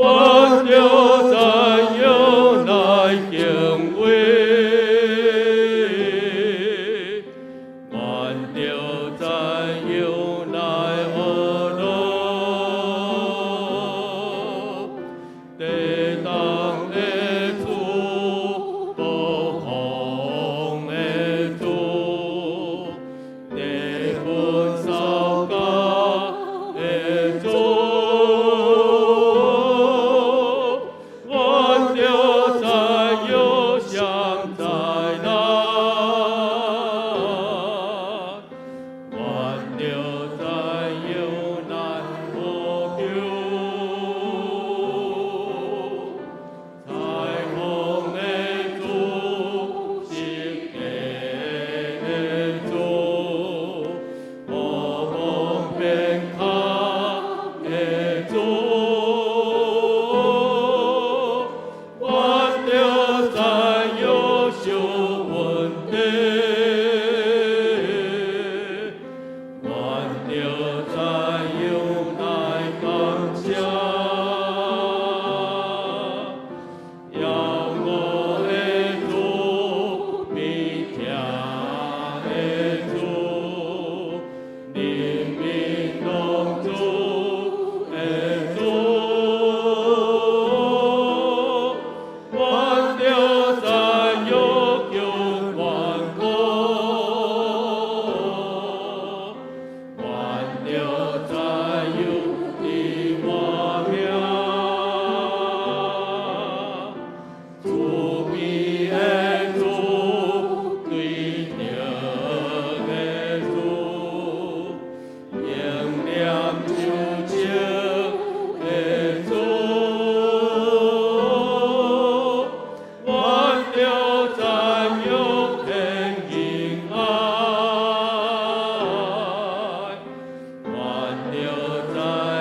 願著讚揚來敬畏，願著讚揚來學樂，地動的主，暴風的主，地分掃家的主，願著讚揚上災難，願著讚揚來呼求，彩虹的主，世界的主，無夢變卡的主，願著讚揚受恩典，願著讚揚來感謝，耀我的主，美聽的主，人民攏主的主，願著讚揚求萬國，願著讚揚的我名，慈悲的主，對著的主，應念受情的主，願著讚揚天恩愛，願著讚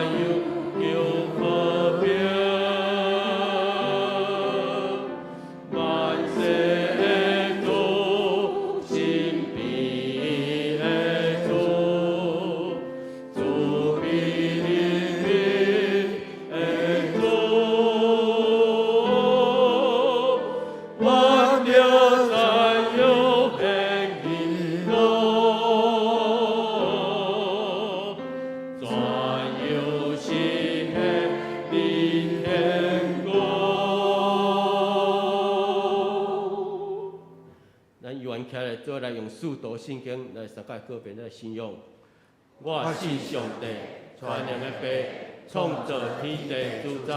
揚求和平，萬世的主，神秘的主，慈悲憐憫的主，願著讚揚顯榮耀，全有實現恁天國。咱懸起來，做來用使徒信經來三擺告別咱的信仰。我信上帝，全能的父，創造天地主宰。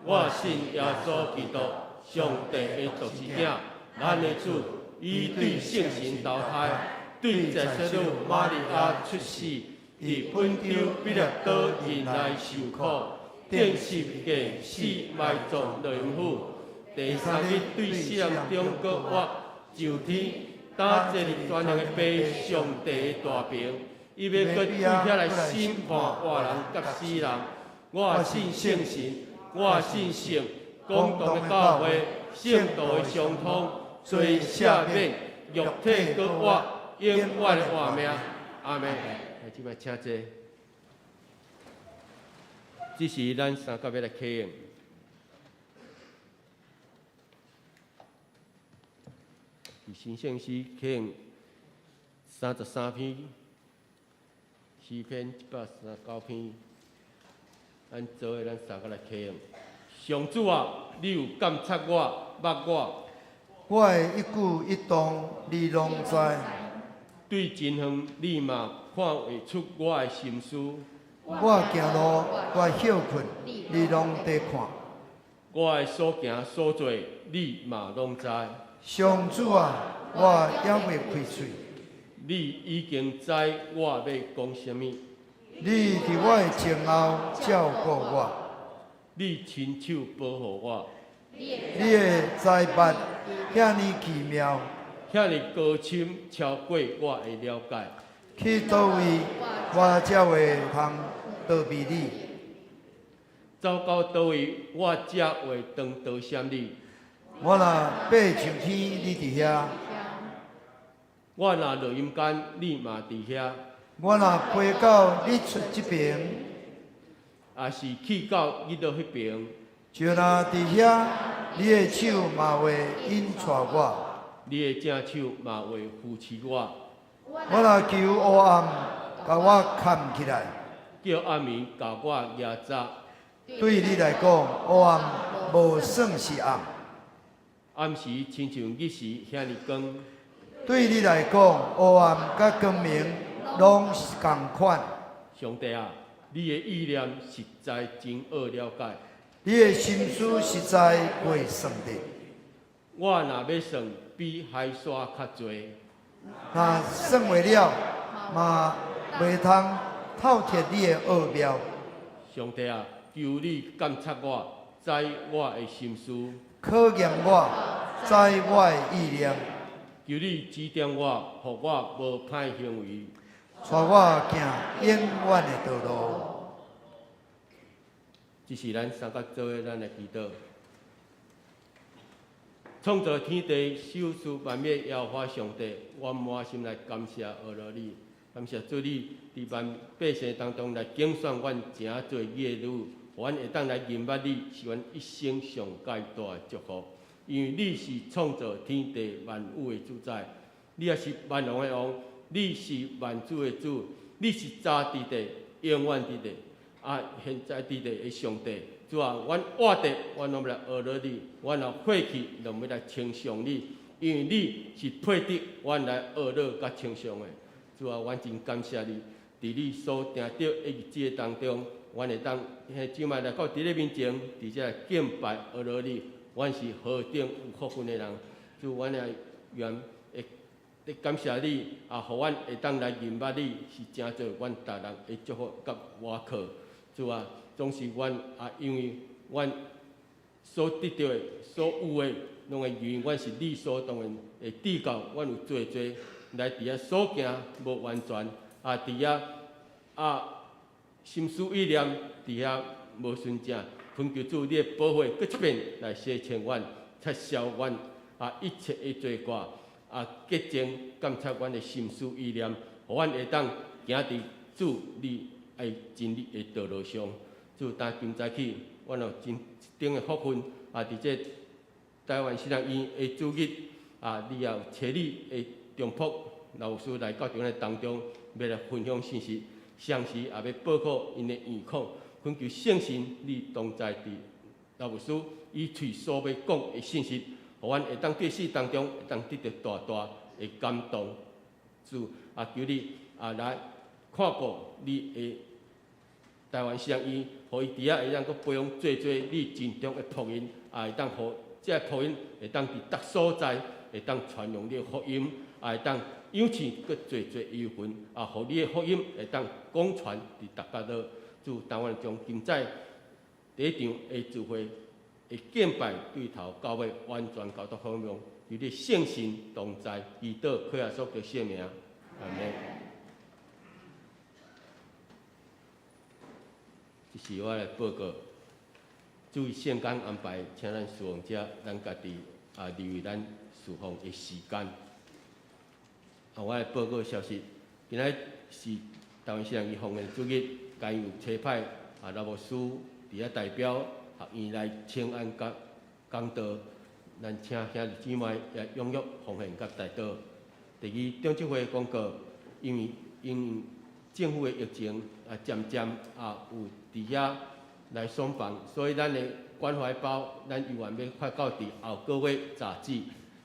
我信耶穌基督，上帝的獨生子，咱的主，伊對聖神投胎，對濟世女瑪利亞出世，佇本丟彼拉多院內受苦，釘十架死埋葬落陰府，第三日對死人中閣活，上天，擔坐佇全能的父上帝的大爿，伊欲閣對遐來審判活人佮死人。我信聖神，我信聖公同的教會，聖徒的相通，罪赦免，肉體閣活，永遠的活命。阿們。來，這擺請坐。這是咱三角欲來啟用。佇神聖詩啟用33篇，詩篇139篇，咱做伙咱三個來啟用。上主啊，你有監察我，捌我。我的一舉一動，你攏知。對真遠，你嘛看會出我的心思。我行路，我歇睏，你攏佇看。我的所行所做，你嘛攏知。上主啊，我猶未開喙，你已經知我欲講啥物。你佇我的前後照顧我，你親手保護我。你的知捌遐爾奇妙，遐爾高深，超過我的了解。去佗位，我才會通逃避你？走到佗位，我才會當逃閃你？我若爬上天，你佇遐；我若落陰間，你嘛佇遐。我若飛到日出這爿，抑是去到日落彼爿，就若佇遐，你的手嘛會引帶我，你的正手嘛會扶持我。我若求黑暗，共我崁起來，叫暗暝共我壓閘。對你來講，黑暗無算是暗。暗時親像日時遐爾光。對你來講，黑暗佮光明攏是仝款。上帝啊，你的意念實在真奧了解。你的心思實在過算得。我若欲算，比海沙較濟。若算會了，嘛袂通透徹你的奧妙。上帝啊，求你鑒察我，知我的心思。考驗我，知我的意念。求你指點我，予我無歹行為。帶我行永遠的道路。這是咱三個做伙咱來祈禱。創造天地、賞賜萬物的耶和華上帝，我滿心來感謝阿羅你，感謝主你佇萬百姓當中來揀選阮成做你的兒女，予阮會當來認捌你，是阮一生上蓋大的祝福。因為你是創造天地萬有的主宰，你也是萬王的王，你是萬主的主，你是早佇地、永遠佇地、啊，現在佇地的上帝。主啊，阮活著，阮攏欲來阿羅你；阮若火去，攏欲來稱頌你，因為你是配得阮來阿羅佮稱頌的。主啊，阮真感謝你，佇你所定著的日子當中，阮會當彼這擺來到佇你面前，佇遮來敬拜阿羅你，阮是何等有福分的人。主，阮也願會感謝你，啊，予阮會當來認捌你，是成做阮逐人的祝福佮倚靠。主啊，總是阮啊，因為阮所得著的、所有的，攏會因為阮是你所當然會知道，阮有濟濟來佇遐所行無完全，啊，佇遐啊心思意念佇遐無純正，懇求主你的寶血閣一遍來洗清阮、擦消阮啊一切的罪過，啊潔淨監察阮的心思意念，予阮會當行佇主你愛真理的道路上。主，但今早起，阮有真一等的福分，啊，佇這台灣神學院的主日，啊，你也有差你的忠僕老師來到咱的當中，欲來分享信息，同時也欲報告𪜶的狀況，懇求聖神你同在佇老師伊喙所欲講的信息，予阮會當對死當中會當得著大大的感動。主啊，求你啊來看顧你的台灣神學院，予伊佇遐會當閣培養濟濟你真忠的僕人，也會當予這个僕人會當佇逐所在會當傳揚你的福音，也會當養飼閣濟濟羊群，啊，予你的福音會當廣傳佇逐角落。主，當阮將今早第一場的聚會的敬拜對頭到尾完全交託奉命，求你聖神同在，祈禱靠耶穌的聖名，阿們。這是我來報告。注意聖工安排，請咱侍奉者，咱家己啊留意咱侍奉的時間。啊，我來報告消息，今仔是台灣神學院奉獻主日，該有差派啊老牧師佇遐代表學院來請安佮講道，咱請兄弟姊妹也踴躍奉獻佮代禱。第二，中秋會廣告，因為因政府的疫情啊，漸漸啊有佇遐來鬆綁，所以咱的關懷包，咱猶原欲發到佇後個月截止。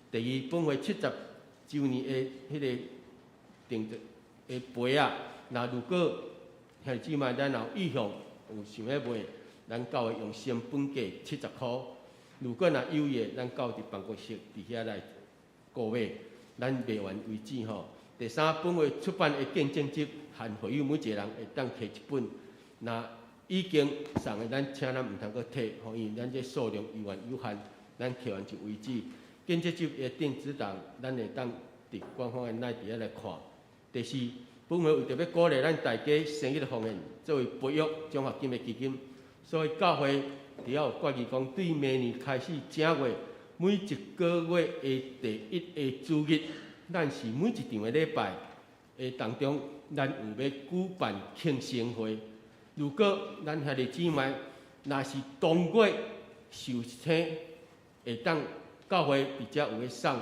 第二，本會70週年的彼个定的杯仔，若如果兄弟姊妹咱若有意向有想欲賣，咱教會用成本價70箍。如果若有意的，咱到佇辦公室佇遐來購買，咱賣完為止吼。第三，本會出版的見證集，限會友每一個人會當提一本。若已經送的，咱請咱毋通閣提，吼，因為咱這數量猶原有限，咱提完就為止。見證集的電子檔，咱會當佇官方的內佇遐來看。第四，本會為著欲鼓勵咱大家生日奉獻，作為培育獎學金的基金，所以教會佇遐有決議講，對明年開始正月每一個月的第一个主日，咱是每一場的禮拜的當中，咱有欲舉辦慶生會。如果咱兄弟姊妹若是當月壽星會當教會佇遮有咧送，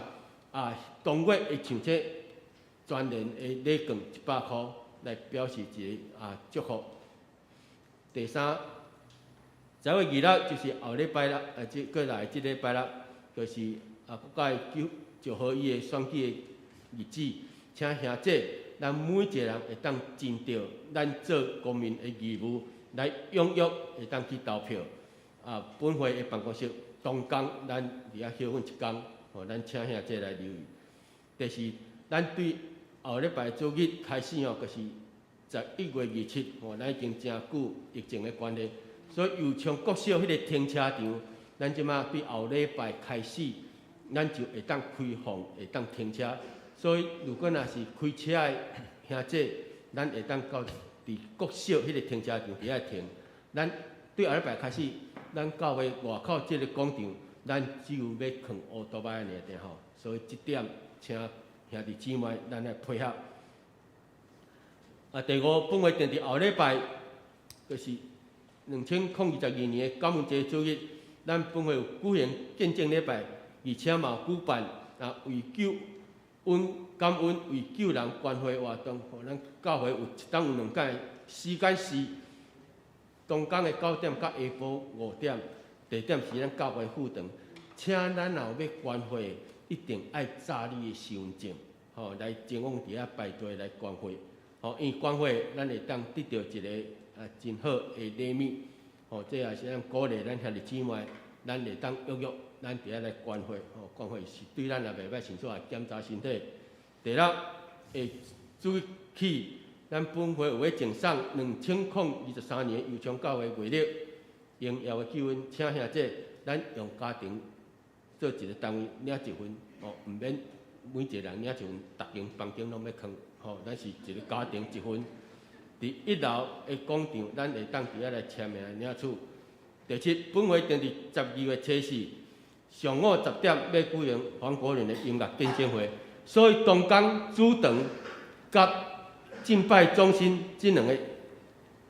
啊，當月的唱車全年的禮券100箍來表示一个祝福。第三，10月26就是後禮拜六，這過來這禮拜六，就是國家的九九合一的選舉的日子，請兄姐，咱每一個人會當盡著咱做公民的義務，來踴躍會當去投票。本會的辦公室當工，咱佇遐歇睏一工，吼，咱請兄姐來留意。第四，咱對後禮拜主日開始吼，就是11月27，吼，咱已經誠久疫情的關係，所以右昌國小彼個停車場，咱這馬對後禮拜開始，咱就會當開放，會當停車。所以，如果若是開車的兄姐，咱會當到佇國小彼個停車場佇遐停。咱對後禮拜開始，咱教會外口這个廣場，咱只有欲囥烏托邦爾爾吼。所以這點，請兄弟姊妹咱來配合。第五，本會定佇後禮拜，就是2022年的感恩節主日，咱本會有舉行見證禮拜，而且嘛有舉辦為救恩感恩為救人關懷活動。吼，咱教會有一冬有兩擺，時間是當工的9點到下晡5點，地點是咱教會副堂。請咱若有欲捐血，一定愛紮你的身份證，吼，來前往佇遐排隊來捐血。吼，因為捐血，咱會當得著一个真好的禮物。吼，這也是咱鼓勵咱兄弟姊妹，咱會當踴躍，咱佇遐來捐血。吼，捐血是對咱也袂歹，順紲會檢查身體。第六，會注起咱本會有咧贈送2023年右昌教會月曆榮耀的救恩，請兄姐，咱用家庭做一个單位領一份，吼，毋免每一个人領一份，逐間房間攏欲囥，吼，咱是一个家庭一份。佇一樓的廣場，咱會當佇遐來簽名領取。第七，本會定佇12月初四上午10點欲舉行黃國倫的音樂見證會，所以當工主堂佮敬拜中心這兩个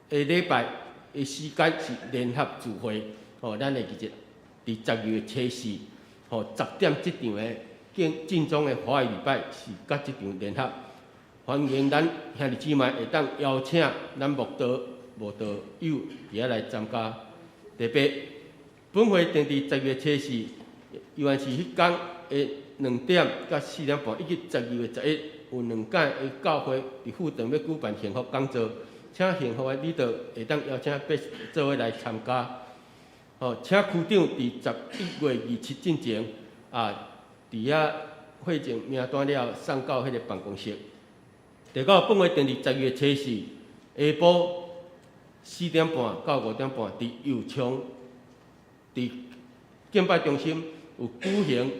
的禮拜的時間是聯合聚會，吼，咱會記得佇十二月初四，吼，十點這場的敬正宗的華語禮拜是佮這場聯合，歡迎咱兄弟姊妹會當邀請咱慕道慕道友佇遐來參加。第八，本會定佇十月初四，猶原是彼工的2點到4點半，以及12月11有兩間的教會佇副堂欲舉辦幸福講座，請幸福的領導會當邀請做伙來參加。吼，請區長佇11月27進前佇遐匯總名單了後送到彼个辦公室。第九，本會定佇十月初四下晡4點半到5點半，佇右昌佇敬拜中心有舉行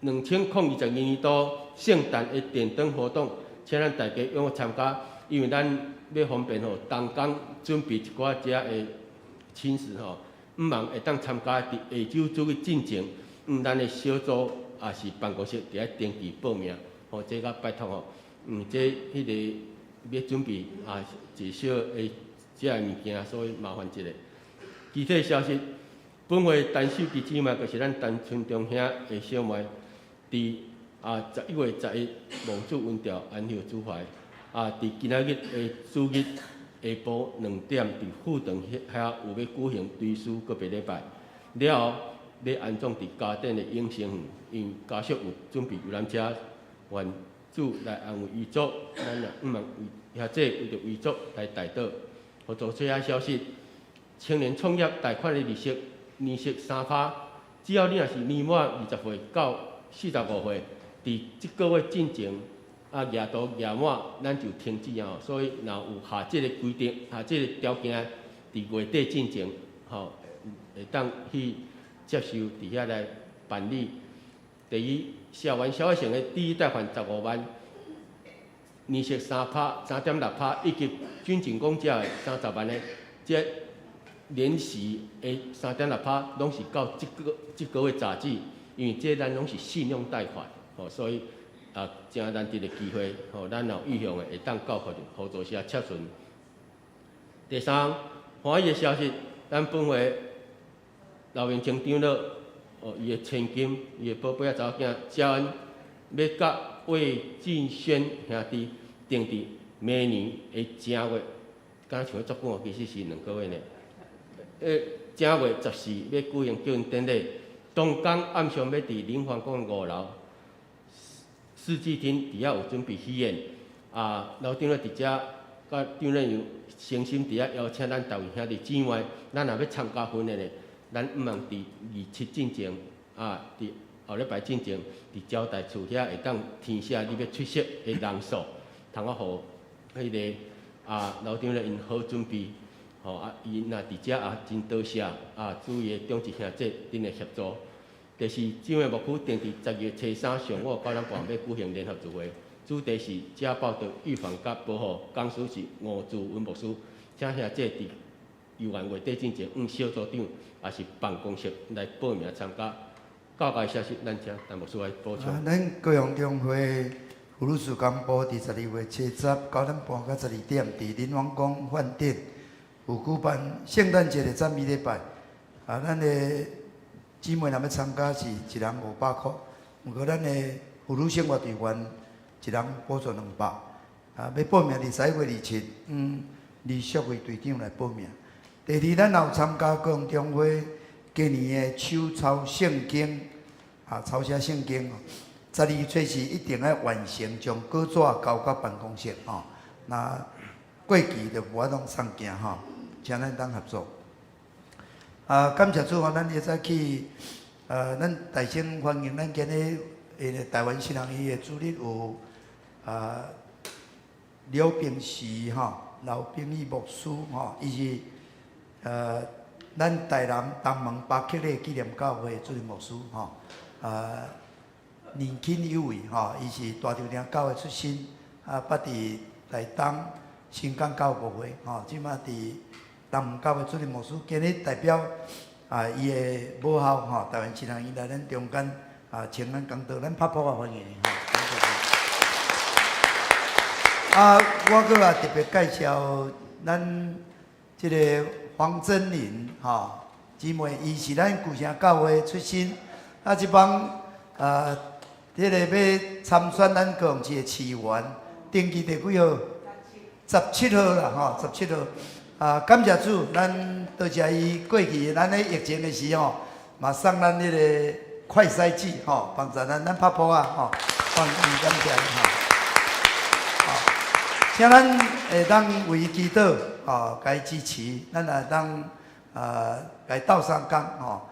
2022年度聖誕的點燈活動，請咱大家踴躍參加，因為咱欲方便吼，同工準備一寡遮的寢食吼，向望會當參加佇下晝主日進前，咱的小組抑是辦公室佇遐登記報名，吼，這較拜託吼，這彼个欲準備一小的遮的物件，所以麻煩一下。具體消息，本會陳秀琪姊妹，就是咱陳春忠兄的小妹，佇11月11望主恩召安息主懷，佇今仔日的主日下晡2點，佇副堂遐有欲舉行追思告別禮拜，了後欲安葬佇嘉典的永生園，因家屬有準備遊覽車，願主來安慰遺族，咱也向望為兄姐為著遺族來代禱。予做最後消息，青年創業貸款的利息年息3趴，只要你若是年滿20歲到45歲，佇這個月進前額度額滿，咱就停止啊。所以若有合這个規定、合這个條件，佇月底進前，吼，會當去接受佇遐來辦理。第二，校園消費性的第一貸款15萬，年息3趴、3.6趴，以及軍警公家的30萬的，這年息的3.6趴，攏是到這個月截止，因為這咱攏是信用貸款，吼，所以誠難得的機會，吼，咱若有意向的，會當到合作社洽詢。第三，歡喜的消息，咱本會劉明清長老，哦，伊的千金，伊的寶貝仔查某囝嘉恩，欲佮魏進軒兄弟訂佇明年的正月，敢若像咧作久哦，其實是2個月呢。正月十四欲舉行結婚典禮，當天暗上欲佇林皇宮五樓世紀廳佇遐有準備喜宴。啊，劉長老佇遮佮長老楊誠心佇遐邀請咱逐位兄弟姊妹，咱若欲參加婚宴的，咱毋通佇27進前，啊，佇後禮拜進前，佇招待處遐會當填寫你欲出席的人數，通好予彼个啊劉長老𪜶好準備，吼啊，伊若佇遮也真多謝啊，主伊的長執兄姐恁的協助。第四，姊妹牧區定佇12月初三上午九點半欲舉行聯合聚會，主題是家暴的預防佮保護，講師是吳志文牧師，請兄姐佇猶原月底進前，向小組長抑是辦公室來報名參加。較佳消息，咱請陳牧師來補充。啊，咱高雄中會婦女事工部佇12月初十9點半到12點，佇林王宮飯店有舉辦聖誕節的讚美禮拜。啊，咱的姊妹若欲參加是一人500箍，毋過咱的婦女生活隊員一人補助200。啊，欲報名佇11月27，李淑慧隊長來報名。第二，咱也有參加高雄中會今年的手抄聖經，啊，抄寫聖經哦。12月初四一定愛完成，將稿紙交到辦公室吼。若過期就無法度送件吼，請咱當合作。啊，感謝主吼，咱會使去，咱大聲歡迎咱今日台灣新人醫的主日有啊劉炳時吼，劉炳義牧師吼，伊是咱台南東門巴克禮紀念教會主任牧師吼，啊年輕有為吼，伊是大稻埕教會出身，啊，捌佇台東新港教牧會吼，這馬佇東門教會主任牧師，今日代表啊伊的母校吼，台灣新人醫來咱中間啊，請咱講道，咱拍噗仔歡迎吼。啊，我閣也特別介紹咱這个黃真玲吼姊妹，伊是咱舊城教會出身，啊，這擺啊，這个欲參選咱高雄市的市議員，登記第幾號？十七號啦，吼，十七號。啊，感謝主，咱多謝伊過去咱咧疫情的時吼，嘛送咱彼个快篩劑吼，幫助咱，咱拍噗仔吼，感謝吼。請咱會當為伊祈禱，吼，共伊支持，咱也當啊，共伊鬥相共吼。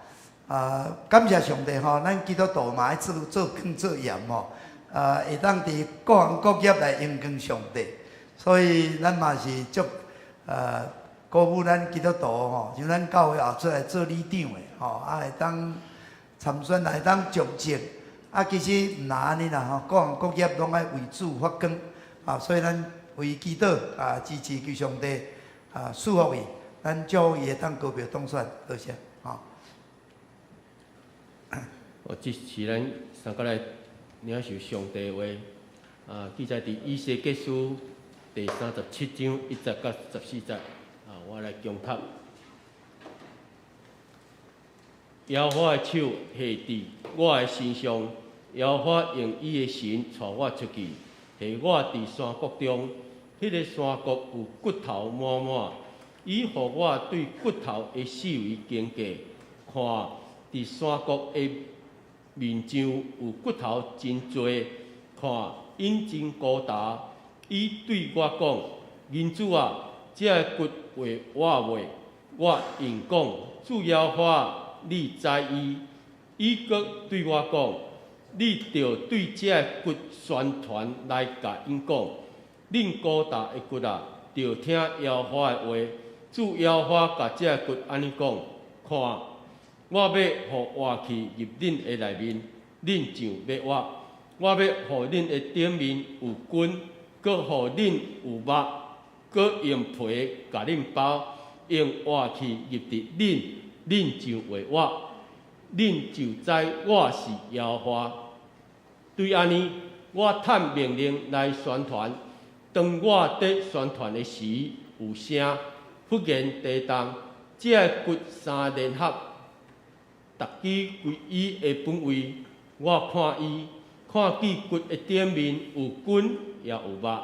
啊，感謝上帝吼，咱基督徒嘛愛做做更做鹽吼，啊，會當佇各行各業來榮光上帝，所以咱嘛是足鼓舞咱基督徒吼，像咱教會後出來做里長的吼，啊會當參選，會當從政，啊其實毋若按呢啦吼，各行各業攏愛為主發光，啊，所以咱為伊祈禱啊，支持求上帝啊，賜福伊，咱祝福伊會當高票當選，多謝，吼。哦，這是咱三個來領受上帝話，啊，記載佇以西結書第37章1節到14節，啊，我來恭讀。耶和華的手下佇我的身上，耶和華用伊的神帶我出去，下我佇山谷中，彼个山谷有骨頭滿滿，伊予我對骨頭的四圍經過，看佇山谷的面上有骨頭真濟，看𪜶真高大。伊對我講：人子啊，這个骨會活袂？我應講：主耶和華，你知伊。伊閣對我講：你著對這个骨宣傳來共𪜶講，恁高大的骨啊，著聽耶和華的話。主耶和華共這个骨按呢講：看，我欲予活氣入恁的內面，恁就欲活。我欲予恁的頂面有筋，閣予恁有肉，閣用皮共恁包，用活氣入佇恁，恁就會活。恁就知我是耶和華。對按呢，我趁命令來宣傳。當我佇宣傳的時，有聲，忽然地動，這个骨三連合，逐支歸伊的本位。我看伊，看見骨的頂面有筋，也有肉，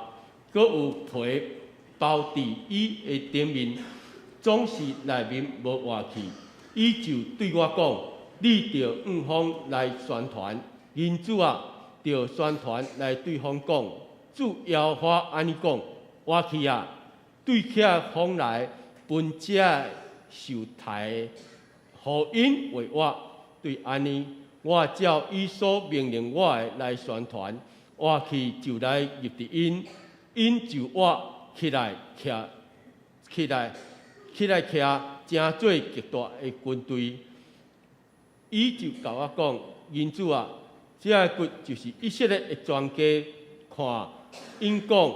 閣有皮包佇伊的頂面，總是內面無活氣。伊就對我講：你著向風來宣傳，人子啊，著宣傳來對風講。主耶和華按呢講：活氣啊，對起風來，分這受刣的，予𪜶活活。對按呢，我照伊所命令我的來宣傳，活氣就來入佇𪜶，𪜶就活起來，徛起來，起來徛，成做極大的軍隊。伊就共我講：人子啊，這个骨就是以色列的全家。看，𪜶講，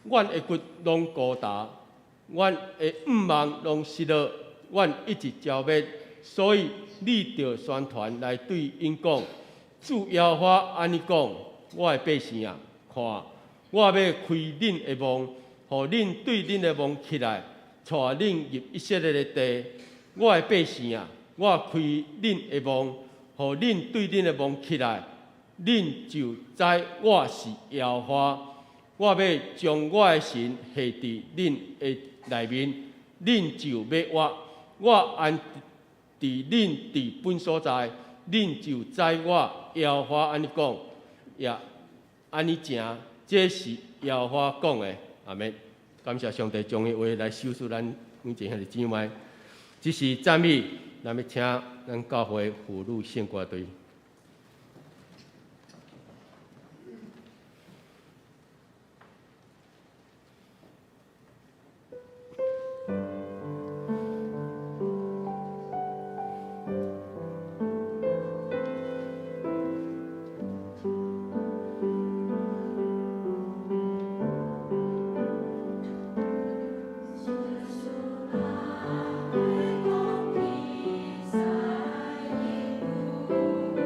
阮的骨攏孤焦，阮的向望攏失落，阮一直焦滅。所以你著宣傳來對𪜶講：主耶和華按呢講，我的百姓啊，看，我欲開恁的望，予恁對恁的望起來，帶恁入以色列的地。我的百姓啊，我開恁的望，予恁對恁的望起來，恁就知我是耶和華。我欲將我的神下佇恁的內面，恁就欲活。我安置恁佇本所在，恁就知我耶和華按呢講，也按呢成。這是耶和華講的。阿們。感謝上帝將伊話來賞賜咱每一個兄弟姊妹。這是讚美，咱欲請咱教會婦女聖歌隊。 主耶穌來，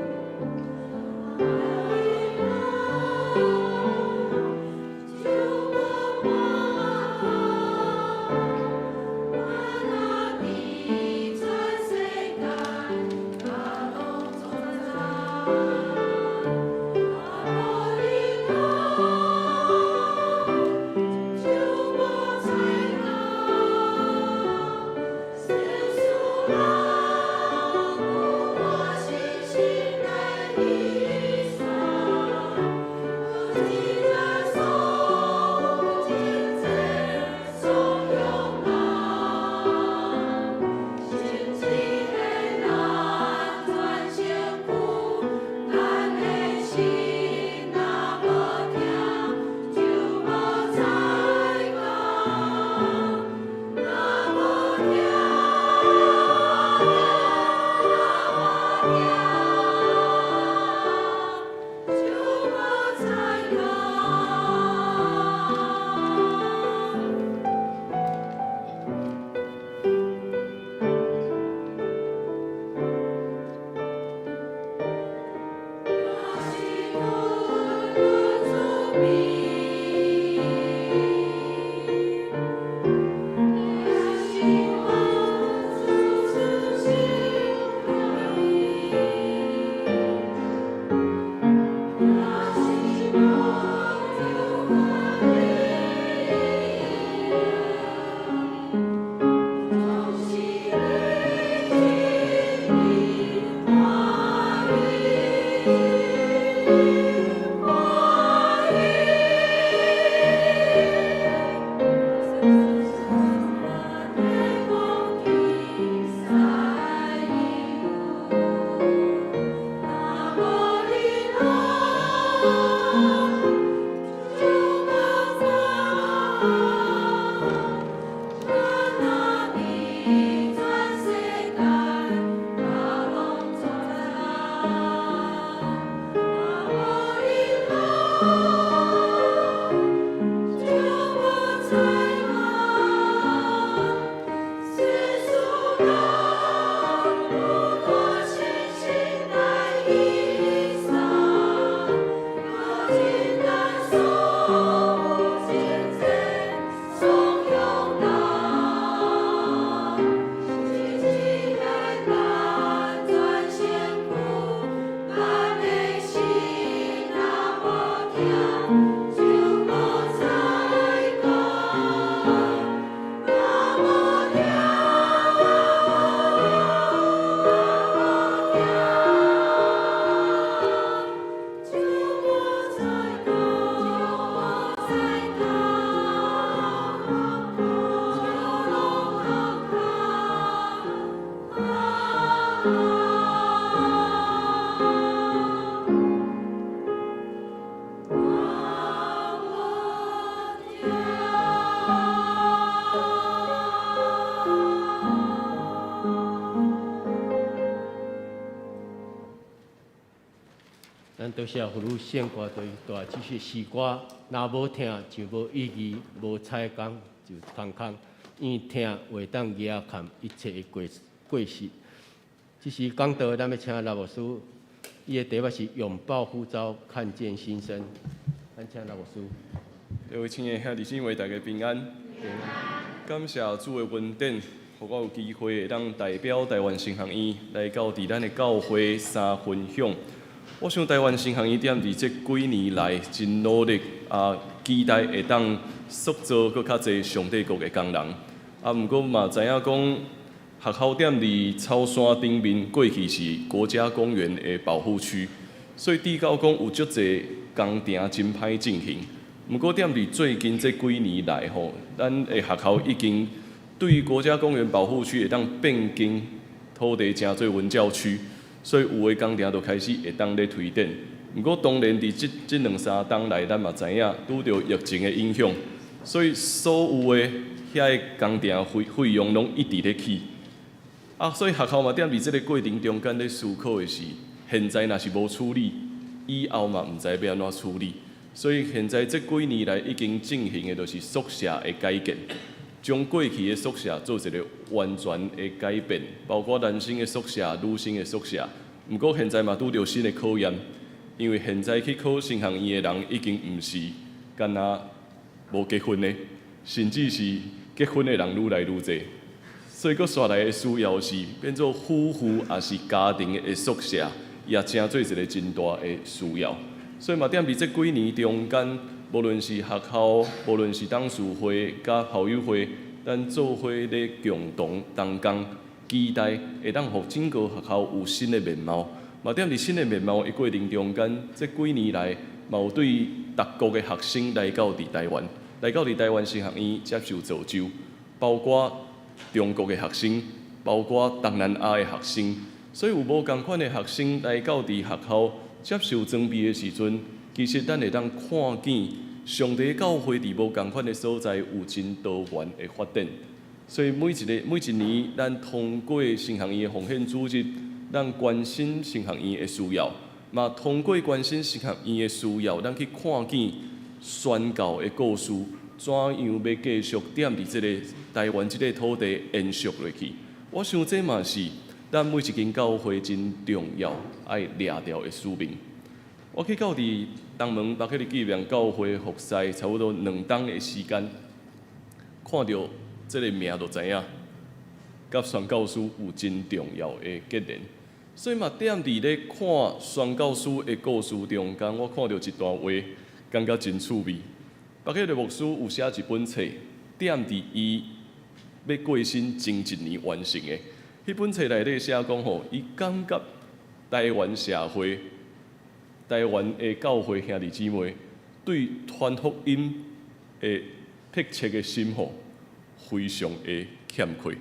咱多謝福如聖歌隊帶這首詩歌，若無疼就無意義，無彩工就空空。因為疼會當遮蓋一切的過過失。這時講道，咱欲請劉牧師，伊的題目是擁抱呼召，看見新生。咱請劉牧師。各位親愛的兄弟姊妹，大家平安。平安。感謝主的恩典，予我有機會會當代表台灣神學院來到佇咱的教會三分享。我想台灣神學院踮佇這幾年來真努力啊，期待會當塑造閣較濟上帝國的工人。啊，毋過嘛知影講，學校踮佇草山頂面過去是國家公園的保護區，所以致到講有足濟工程真歹進行。毋過踮佇最近這幾年來吼，咱的學校已經對國家公園保護區會當變更土地，成做文教區。所以有的工程就開始會當咧推展。毋過當然佇這這兩三冬來，咱嘛知影拄著疫情的影響，所以所有的遐個工程費費用攏一直咧起。啊，所以學校嘛踮佇這个過程中間咧思考的是，現在若是無處理，以後嘛毋知欲按怎處理。所以現在這幾年來已經進行的，就是宿舍的改建。將過去的宿舍做一个完全的改變，包括男生的宿舍、女生的宿舍。毋過現在嘛拄著新的考驗，因為現在去考神學院的人已經毋是干焦無結婚的，甚至是結婚的人愈來愈濟。所以閣紲來的需要是變做夫婦抑是家庭的宿舍，也成做一个真大的需要。所以嘛，踮佇這幾年中間，無論是學校，無論是董事會佮校友會，咱做伙咧共同同工，期待會當予整個學校有新的面貌。嘛，踮佇新的面貌的過程中間，這幾年來嘛有對逐國的學生來到佇台灣，來到佇台灣神學院接受造就，包括中國的學生，包括東南亞的學生，所以有無仝款的學生來到佇學校接受裝備的時陣，其實咱會當看見上帝教會佇無仝款的所在有真多元的發展。所以每一个每一年，咱通過神學院的奉獻主日，咱關心神學院的需要，嘛通過關心神學院的需要，咱去看見宣教的故事，怎樣欲繼續踮佇這个台灣這个土地延續落去。我想這嘛是咱每一間教會真重要愛掠著的使命。我去到佇東門巴克利紀念教會服侍差不多兩冬的時間，看著這个名就知影，佮宣教師有真重要的結連。所以嘛，踮佇咧看宣教師的故事中間，我看著一段話，感覺真趣味。巴克利牧師有寫一本冊，踮佇伊欲過身前一年完成的。彼本冊內底寫講吼，伊感覺台灣社會、台灣的教會兄弟姊妹對傳福音的迫切的心吼，非常的欠缺。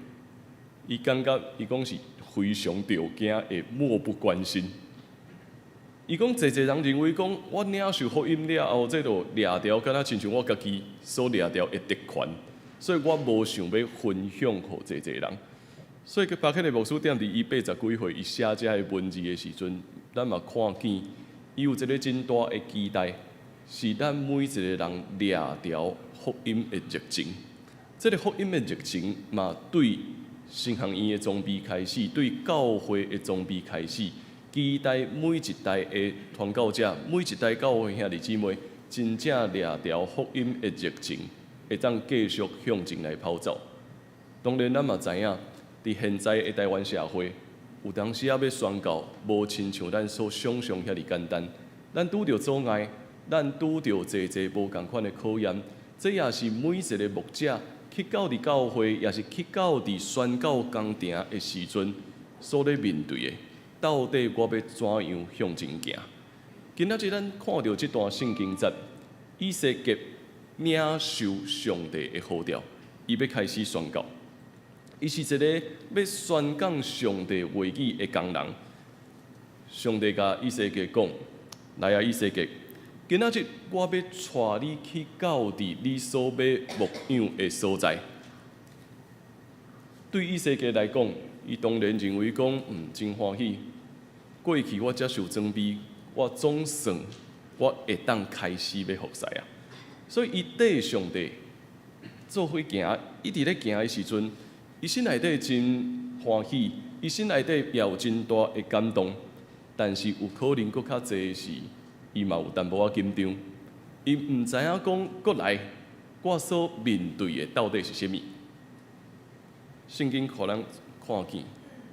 伊感覺伊講是非常著驚會漠不關心。伊講濟濟人認為講，我領受福音了後，這就掠著，敢若親像我家己所掠著的特權，所以我無想欲分享予濟濟人。所以，巴克利牧師踮佇伊八十幾歲，伊寫這个文字的時陣，咱嘛看見伊有一个真大的期待，是咱每一個人掠著福音的熱情。這个福音的熱情嘛，對神學院的裝備開始，對教會的裝備開始，期待每一代的傳教者，每一代教會兄弟姊妹，真正掠著福音的熱情，會當繼續向前來跑走。當然，咱嘛知影，佇現在的台灣社會，有當時仔欲宣教，無親像咱所想像遐爾簡單。咱拄著阻礙，咱拄著濟濟無仝款的考驗，這也是每一个牧者去到佇教會，抑是去到佇宣教工程的時陣，所咧面對的。到底我欲怎樣向前行？今仔日咱看著這段聖經節，以西結領受上帝的呼召，伊欲開始宣教。伊伊是一个欲宣講上帝話語的工人。上帝共以西結講：來啊，以西結，今仔日我欲帶你去到佇你所欲牧養的所在。對以西結來講，伊當然認為講，真歡喜。過去我接受裝備，我總算我會當開始欲服侍啊。所以伊綴上帝做伙行，伊佇咧行的時陣，伊心內底真歡喜，伊心內底也有真大的感動。但是有可能閣較濟是，伊嘛有淡薄仔緊張，伊毋知影講閣來我所面對的到底是啥物。聖經予咱看見，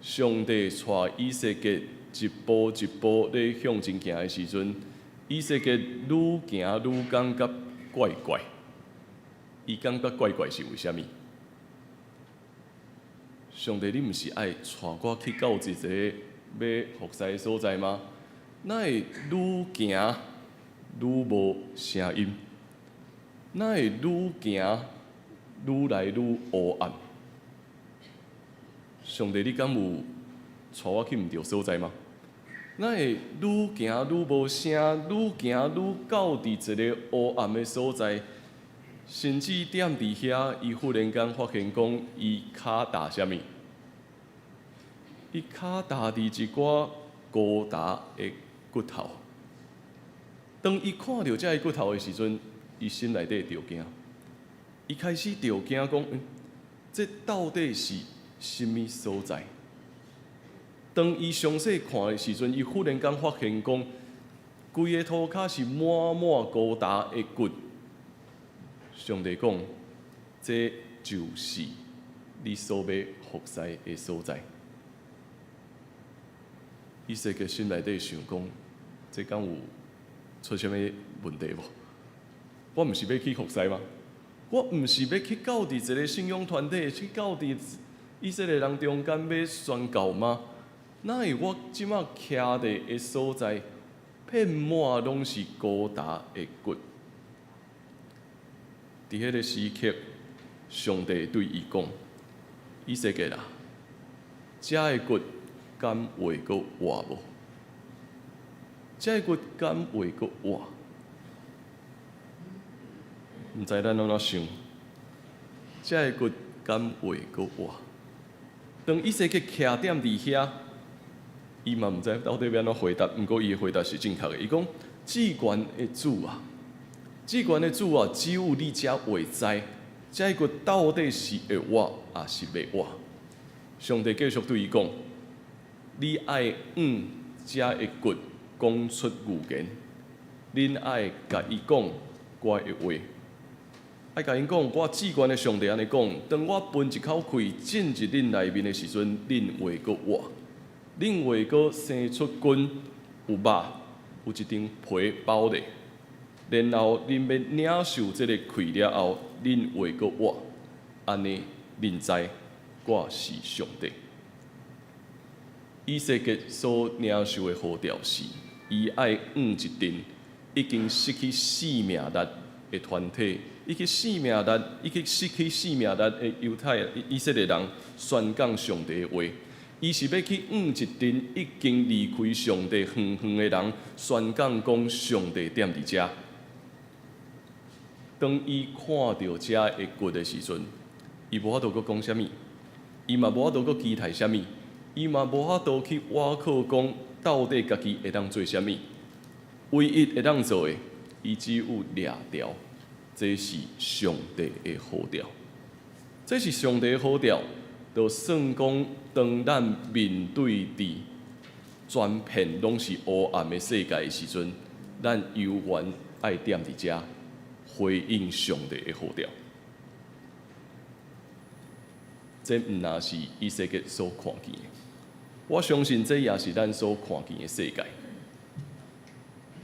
上帝帶以西結一步一步咧向前行的時陣，以西結愈行愈感覺怪怪。伊感覺怪怪是為啥物？上帝，你毋是愛帶我去到一個欲服侍的所在嗎？哪會愈行愈無聲音？哪會愈行愈來愈烏暗？上帝，你敢有帶我去毋著所在嗎？哪會愈行愈無聲，愈行愈到佇一个烏暗的所在，甚至踮佇遐，伊忽然間發現講，伊跤踏啥物？伊跤踏佇一寡高達的骨頭。當伊看著這个骨頭的時陣，伊心內底著驚。伊開始著驚講，這到底是啥物所在？當伊詳細看的時陣，伊忽然間發現講，規个塗跤是滿滿高達的骨。上帝講，這就是你所欲服侍的所在。以西結心內底想講，這敢有出啥物問題無？我毋是欲去服侍嗎？我毋是欲去到佇一个信仰團體，去到佇以色列人中間欲宣教嗎？哪會我這馬徛佇的所在，遍滿攏是高達的骨？佇彼个時刻，上帝對伊講：以西結啊，這个骨敢會閣活無？這个骨敢會閣活？毋知咱按怎想？這个骨敢會閣活？當以西結徛踮佇遐，伊嘛毋知到底欲按怎回答。毋過伊的回答是正確的。伊講：至懸的主啊，至懸的主啊，只有你才會知，這个骨到底是會活，抑是袂活？上帝繼續對伊講：你愛向這个骨講出預言，恁愛共伊講我的話，愛共𪜶講，我至懸的上帝按呢講：當我噴一口氣進入恁內面的時陣，恁會閣活，恁會閣生出筋，有肉，有一張皮包咧。然後恁欲領受這个氣了後，恁會閣活。按呢，恁知我是上帝。以西結所領受的呼召是，伊愛向一陣已經失去生命力的團體，已經失去生命力的猶太以色列人宣講上帝的話。伊是欲去向一陣已經離開上帝遠遠的人宣講講上帝踮佇遮。當伊看著這个骨的時陣，伊無法度閣講啥物，伊嘛無法度閣期待啥物，伊嘛無法度去倚靠講到底家己會當做啥物。唯一會當做的，伊只有掠牢，這是上帝的呼召，這是上帝的呼召，就算講當咱面對佇全片攏是烏暗的世界的時陣，咱猶原愛踮佇遮回應上帝的呼召。這毋若是以西結所看見的，我相信這也是咱所看見的世界。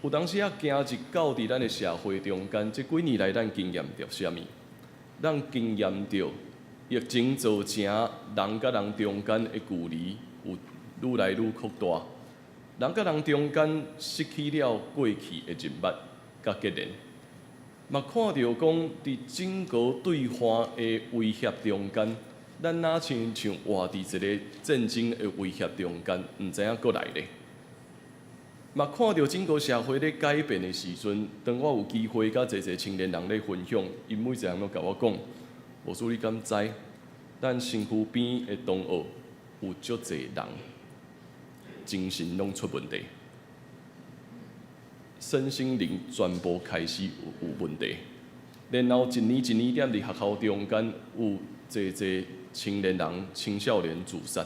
有當時仔行入到佇咱的社會中間，這幾年來咱經驗著啥物？咱經驗著疫情造成人佮人中間的距離有愈來愈擴大，人佮人中間失去了過去的人脈佮結連，嘛看著講佇整個對岸的威脅中間，咱若親像活佇一个戰爭的威脅中間，毋知影閣來咧。嘛看著整個社會咧改變的時陣，當我有機會佮濟濟青年人咧分享，𪜶每一個人攏共我講：牧師你敢知？咱身軀邊的同學有足濟人精神攏出問題，身心靈全部開始有問題，然後一年一年踮佇學校中間有濟濟青年人、青少年自殺。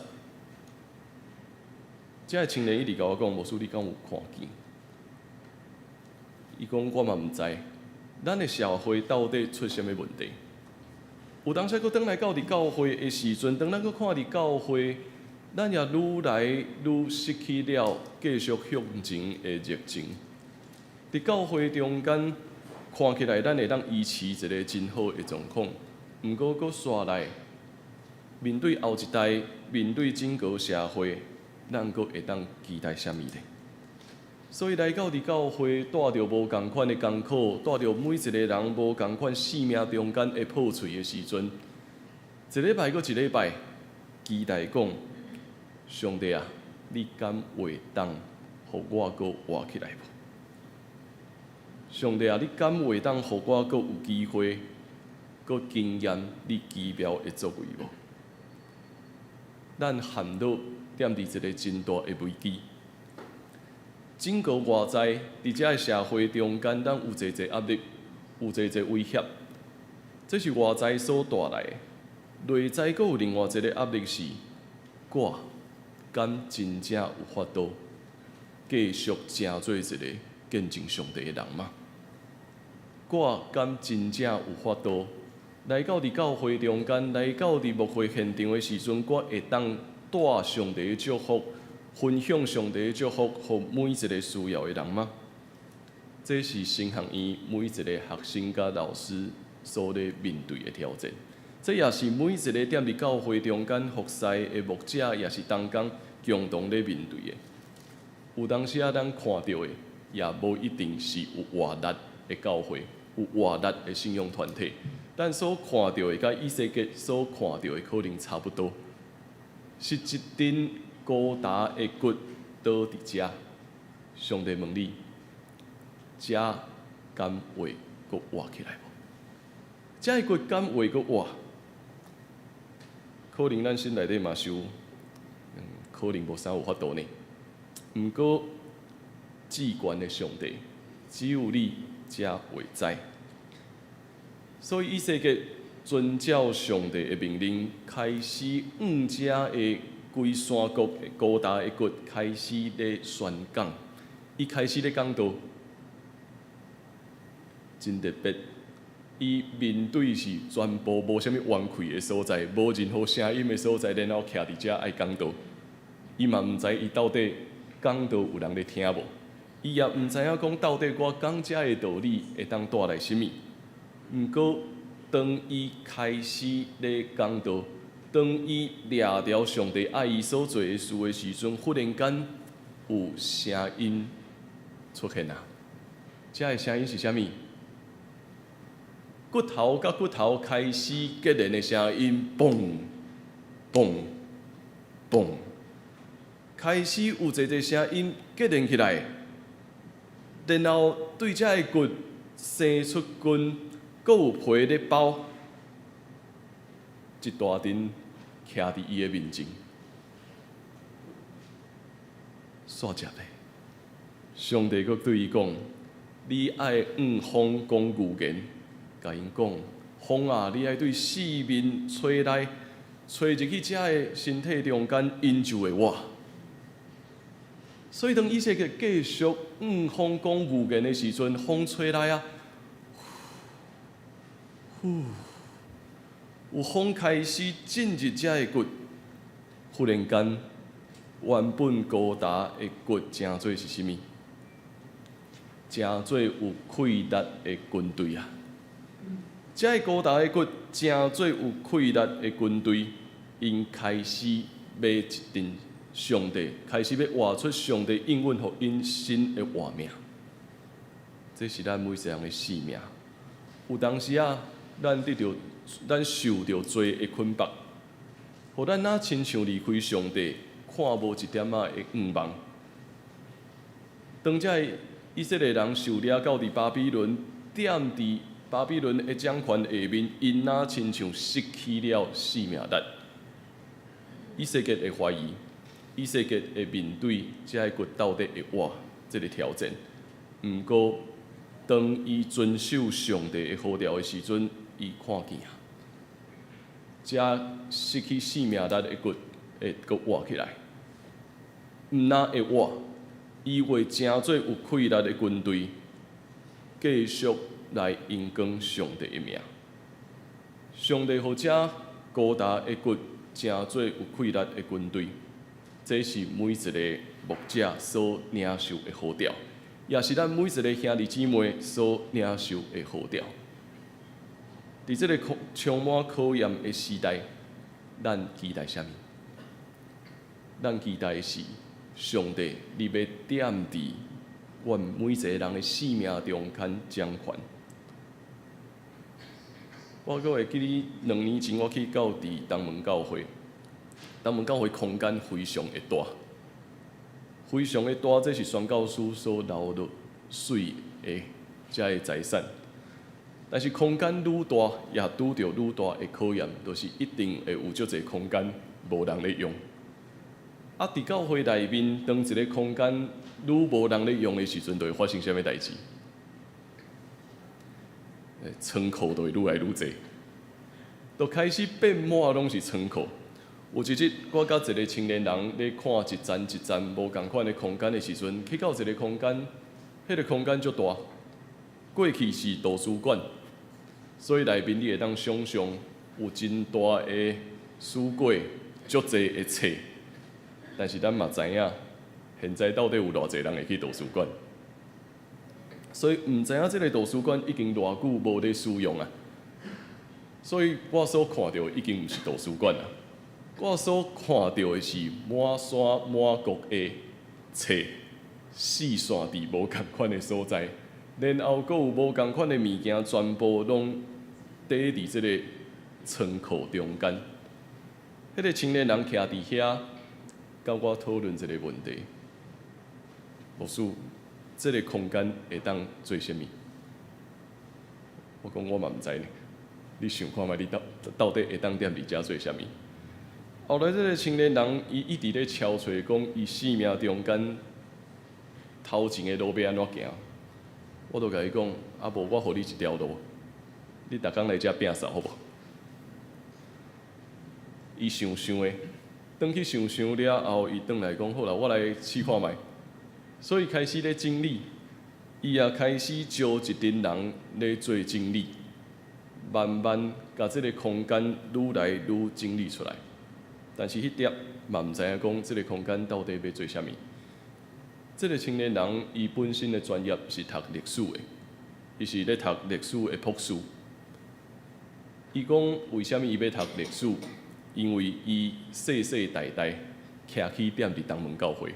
這个青年一直共我講：牧師，你敢有看見？伊講我嘛毋知，咱的社會到底出啥物問題？有當時閣轉來到佇教會的時陣，當咱閣看佇教會，咱也愈來愈失去了繼續向前的熱情。佇教會中間，看起來咱會當維持一个真好的狀況，毋過閣紲來面對後一代，面對整個社會，咱閣會當期待啥物呢？所以來到佇教會，帶著無仝款的艱苦，帶著每一个人無仝款生命中間的破碎的時陣，一禮拜閣一禮拜，期待講：上帝啊，你敢會當予我閣活起來無？上帝啊，你敢會當予我閣有機會，閣經驗你奇妙的作為無？咱陷落踮佇一个真大的危機。整個外在佇遮个社會中間，咱有濟濟壓力，有濟濟威脅，這是外在所帶來的。內在閣有另外一个壓力是，我敢真正有法度繼續成做一個見證上帝的人嗎？我敢真正有法度來到佇教會中間，來到佇牧會現場的時陣，我會當帶上帝的祝福，分享上帝的祝福，予每一个需要的人嗎？這是神學院每一个學生佮老師所咧面對的挑戰。這也是每一个踮佇教會中間服侍的牧者，也是同工共同咧面對的。有當時啊，咱看著的也無一定是有活力的教會，有活力的信仰團體。咱所看著的，佮以西結所看著的可能差不多，是一陣高大的骨倒佇遮。上帝問你，這敢會閣活起來無？這个骨敢會閣活？可能咱心內底嘛想，可能無啥有法度呢。毋過，至懸的上帝，只有你才會知。所以以西結遵照上帝的命令，開始向遮的規山谷高大的骨開始咧宣講。伊開始咧講道，真特別。伊面對是全部無啥物彎氣的所在，無任何聲音的所在，然後徛佇遮愛講道。伊嘛毋知伊到底講道有人咧聽無，伊也毋知影講到底我講遮的道理會當帶來啥物。毋過，當伊開始咧講道，當伊掠著上帝愛伊所做的事的時陣，忽然間有聲音出現啊！這个聲音是啥物？骨頭佮骨頭開始結連的聲音，嘣嘣嘣，開始有濟濟聲音結連起來，然後對這个骨生出筋，閣有皮咧包，一大陣徛佇伊的面前，煞接咧，上帝閣對伊講：你愛向風講預言。共𪜶講，風啊，你愛對四面吹來，吹入去這个身體中間，𪜶就會活。所以當以西結繼續向風講預言的時陣，風吹來啊，呼，有風開始進入這个骨，忽然間，原本高大的骨成做是啥物？成做有氣力的軍隊啊！這个高大的骨成做有氣力的軍隊，𪜶開始欲一陣上帝，開始欲活出上帝應允予𪜶新的活命。這是咱每一個人的生命。有當時啊，咱得著，咱受著罪的捆綁，予咱若親像離開上帝，看無一點仔的向望。當這以色列人受掠到佇巴比倫，踮佇巴比倫的掌權下面，𪜶若親像失去了生命力。以西結會懷疑，以西結會面對這个骨到底會活這个挑戰。毋過，當伊遵守上帝的呼召的時陣，伊看見啊，這失去生命力的骨會閣活起來，毋但會活，伊會成做有氣力的軍隊，繼續來榮光上帝的名。上帝予這孤單的骨成做有氣力的軍隊，這是每一个牧者所領受的呼召，也是咱每一个兄弟姊妹所領受的呼召。佇這个充滿考驗的時代，咱期待啥物？咱期待的是上帝，你欲踮佇阮每一个人的生命中間掌權。我閣會記得2年前，我去到佇東門教會，東門教會空間非常的大，非常的大，這是宣教師所留落媠的這个財產。但是空間愈大，也拄著愈大的考驗，就是一定會有足濟空間無人咧用。啊，佇教會內面，當一个空間愈無人咧用的時陣，就會發生啥物代誌？倉庫就會愈來愈濟，就開始變滿攏是倉庫。有一日，我佮一个青年人咧看一層一層無仝款的空間的時陣，去到一个空間，彼个空間足大，過去是圖書館，所以內面你會當想像有真大的書櫃，足濟的冊。但是咱嘛知影，現在到底有偌濟人會去圖書館？所以毋知影這个圖書館已經偌久無咧使用啊。所以我所看著已經毋是圖書館啊，我所看著的是滿山滿谷的冊，四散佇無仝款的所在，然後閣有無仝款的物件，全部攏堆佇這个倉庫中間。彼个青年人徛佇遐，佮我討論這个問題。牧師，這个空間會當做啥物？我講我嘛毋知呢。你想看覓？你到底會當踮佇遮做啥物？後來這个青年人，伊一直咧敲揣講，伊生命中間頭前的路欲按怎行？我就共伊講，啊無我予你一條路，你逐工來遮摒掃好無？伊想想的，轉去想想了後，伊轉來講，好啦，我來試看覓。所以開始咧整理，伊也開始招一陣人咧做整理，慢慢共這个空間愈來愈整理出來。但是彼粒嘛毋知影講，這个空間到底欲做啥物。這个青年人伊本身的專業是讀歷史的，伊是咧讀歷史的博士。伊講為啥物伊欲讀歷史？因為伊世世代代徛起踮佇東門教會，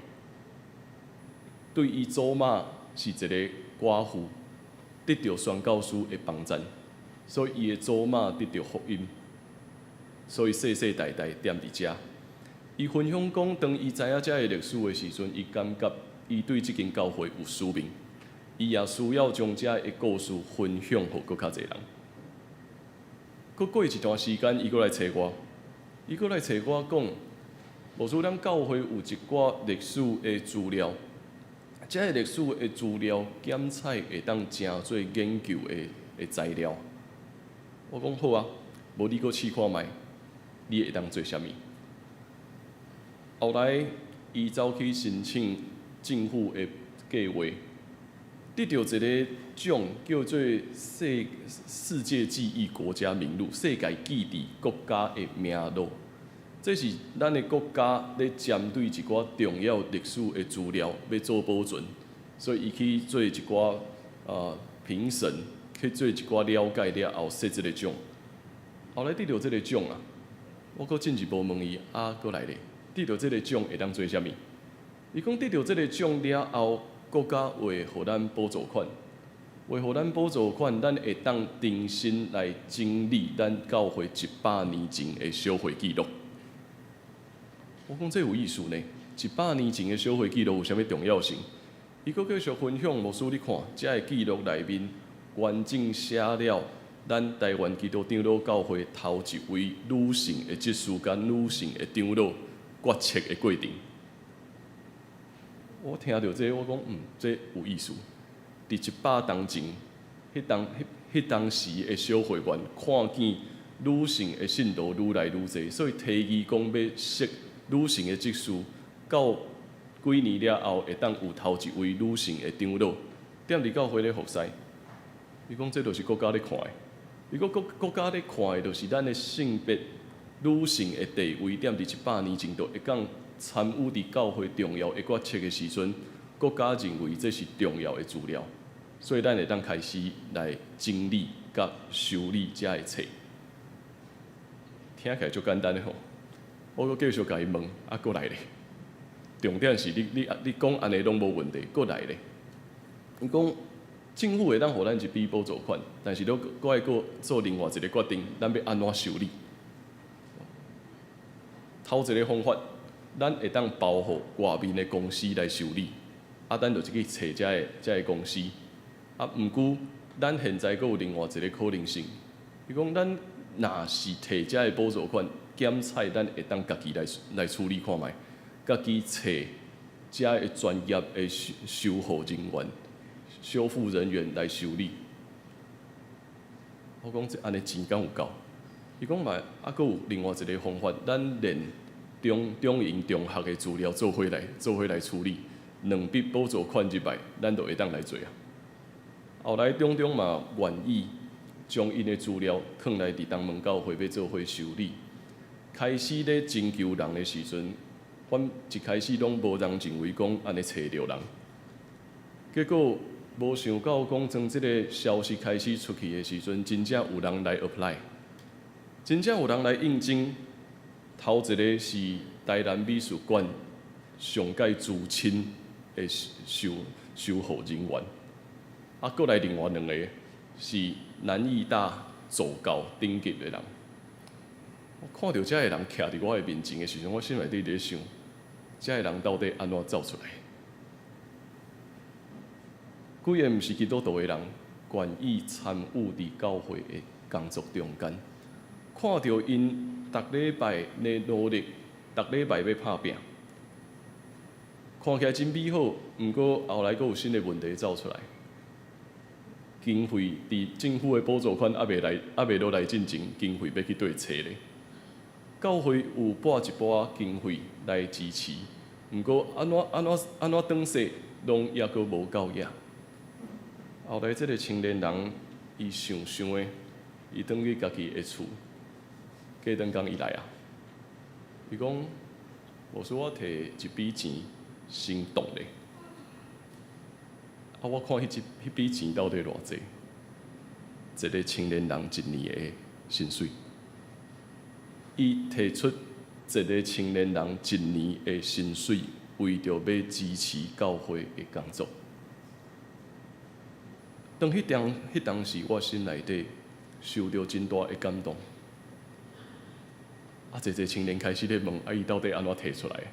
對伊祖媽是一个寡婦，得著宣教師的幫贊，所以伊的祖媽得著福音，所以世世代代踮佇遮。伊分享講，當伊知影遮个歷史的時陣，伊感覺伊對這間教會有使命，伊也需要將遮个故事分享予閣較濟人。閣過一段時間，伊閣來揣我，伊閣來揣我講，牧師，咱教會有一寡歷史的資料，這个歷史的資料檢採會當成做研究的材料。我講好啊，無你閣試看覓，你會當做啥物？後來，伊走去申請政府的計劃，得著一个獎，叫做世界記憶國家名錄，世界記憶國家的名錄。這是咱的國家咧針對一寡重要歷史的資料欲做保存，所以伊去做一寡評審，去做一寡了解了後設這个獎。後來得著這个獎啊，我閣進一步問伊啊，閣來咧，得著這个獎會當做啥物？伊講得著這个獎了後，國家會予咱補助款，會予咱補助款，咱會當重新來整理咱教會100年前的小會記錄。我講這有意思呢，100年前的小會記錄有啥物重要性？伊閣繼續分享，牧師你看，這个記錄內面完整寫了咱台灣基督長老教會頭一位女性的執事佮女性的長老決策的過程。我聽著這個，我講嗯，這有意思。佇100冬前，彼當時的小會員看見女性的信徒愈來愈濟，所以提議講欲設女性的執事，到幾年了後會當有頭一位女性的長老。踮佇教會咧服侍，伊講這就是國家咧看的。伊講國家咧看的，就是咱的性別女性的地位，踮佇100年前就會當參與佇教會重要的決策的時陣，國家認為這是重要的資料，所以咱會當開始來整理佮修理這个冊。聽起來足簡單的吼，我閣繼續共伊問，啊，閣來咧？重點是你講按呢攏無問題，閣來咧？伊講政府會當予咱一筆補助款，但是閣愛閣做另外一個決定，咱欲按怎修理？頭一個方法，咱會當包予外面的公司來修理，啊，咱就去揣遮个公司。啊，毋過咱現在閣有另外一個可能性，伊講咱若是提遮个補助款，檢採咱會當家己來處理看覓，家己揣遮个專業的修護人員、修復人員來修理。我講這按呢錢敢有夠？伊講嘛，啊，閣有另外一個方法，咱連中營中學的資料做伙來處理，兩筆補助款入來，咱就會當來做啊。後來中中嘛願意將𪜶的資料囥來佇東門教會欲做伙修理。開始咧徵求人的時陣，阮一開始攏無人認為講按呢揣著人，結果無想到講，當這个消息開始出去的時陣，真正有人來 apply，真正有人來應徵。頭一个是台南美術館上蓋資深的修護人員，啊，閣來另外兩個是南藝大助教等級的人。我看著遮个人徛佇我的面前的時陣，我心內底佇咧想，遮个人到底按怎走出來？幾个毋是基督徒的人，願意參與佇教會的工作中間，看著𪜶逐禮拜咧努力，逐禮拜欲拍拚，看起來真美好。毋過後來閣有新的問題走出來，經費佇政府的補助款猶未來，猶未落來進前，經費欲去佗揣咧？教會有撥一寡經費來支持，毋過按怎轉勢，攏猶閣無夠額。後來這个青年人，伊想想的，伊轉去家己的厝，過轉工伊來啊，伊講：牧師，我提一筆錢先凍咧。啊，我看彼筆錢到底偌濟？一个青年人一年的薪水。伊提出一个青年人一年的薪水，為著欲支持教會的工作。當彼當時，我心內底受著真大的感動。啊，濟濟青年開始咧問：啊，伊到底按怎提出來？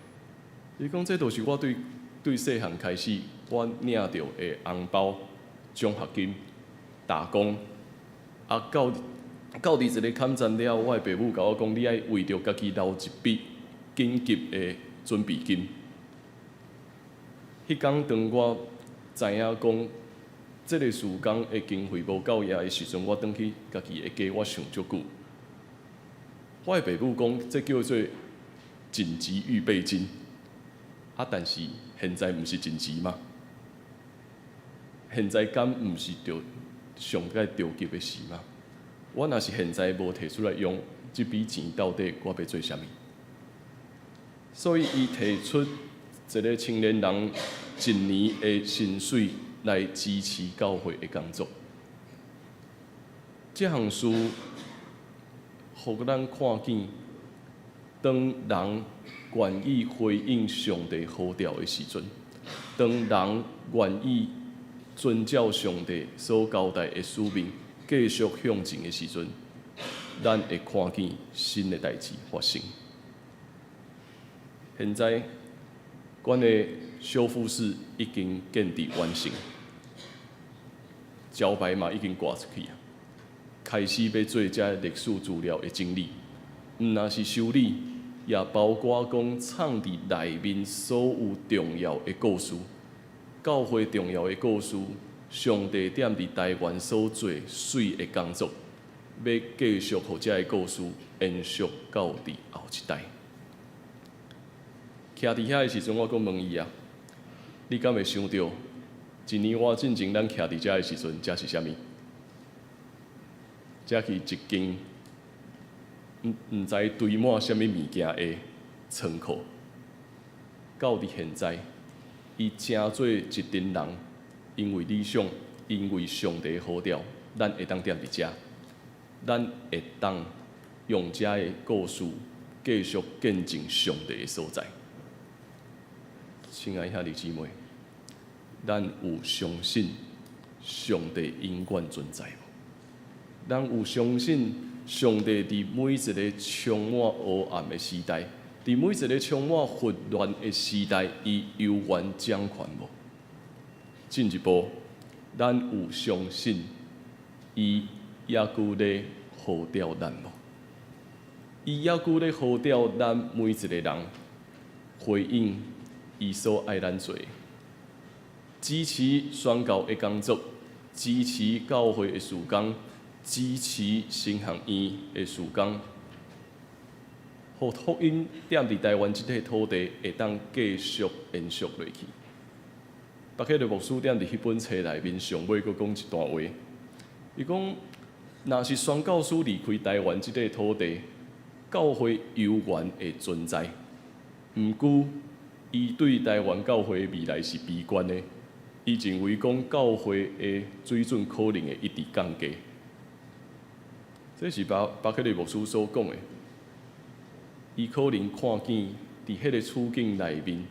伊講這都是我對細漢開始，我領著的紅包、獎學金、打工，啊，到佇一个坎站了，我的爸母共我講：你愛為著家己留一筆緊急的準備金。彼工當我知影講，這个事工的經費無夠額的時陣，我轉去家己的家，我想足久。我的爸母講，這叫做緊急預備金。啊，但是現在毋是緊急嗎？現在敢毋是著上蓋著急的事嗎？我若是現在無提出來用，這筆錢到底我欲做啥物？所以，伊提出一个青年人一年的薪水來支持教會的工作。這項事，予咱看見，當人願意回應上帝呼召的時陣，當人願意遵照上帝所交代的使命，繼續向前的時陣，咱會看見新的代誌發生。現在，阮的修復室已經建置完成，招牌嘛已經掛出去啊，開始欲做這歷史資料的整理，毋若是修理，也包括講藏佇內面所有重要的故事，教會重要的故事，上帝踮佇台灣所做媠的工作，欲繼續予這个故事延續到佇後一代。徛佇遐的時陣，我閣問伊啊，你敢會想著一年外進前，咱徛佇遮的時陣，這是啥物？這是一間毋知堆滿啥物物件的倉庫。到佇現在，伊成做一陣人，因為理想，因為上帝呼召，咱會當踮佇遮，咱會當用遮的故事繼續見證上帝的所在。親愛兄弟姊妹，咱有相信上帝永遠存在無？咱有相信上帝佇每一个充滿黑暗的時代，佇每一个充滿混亂的時代，伊猶原掌權無？進一步，咱有相信伊猶閣咧呼召咱無？伊猶閣咧呼召咱每一個人回應伊所愛咱做的，支持宣教的工作，支持教會的事工，支持神學院的事工，予福音踮佇台灣這塊土地會當繼續延續落去。巴克利牧師踮佇彼本冊內面上尾閣講一段話，伊講：若是宣教師離開台灣這塊土地，教會猶原會存在。毋過，伊對台灣教會未來是悲觀的。伊認為講教會的水準可能會一直降低。這是巴克利牧師所講的。伊可能看見佇彼个處境內面，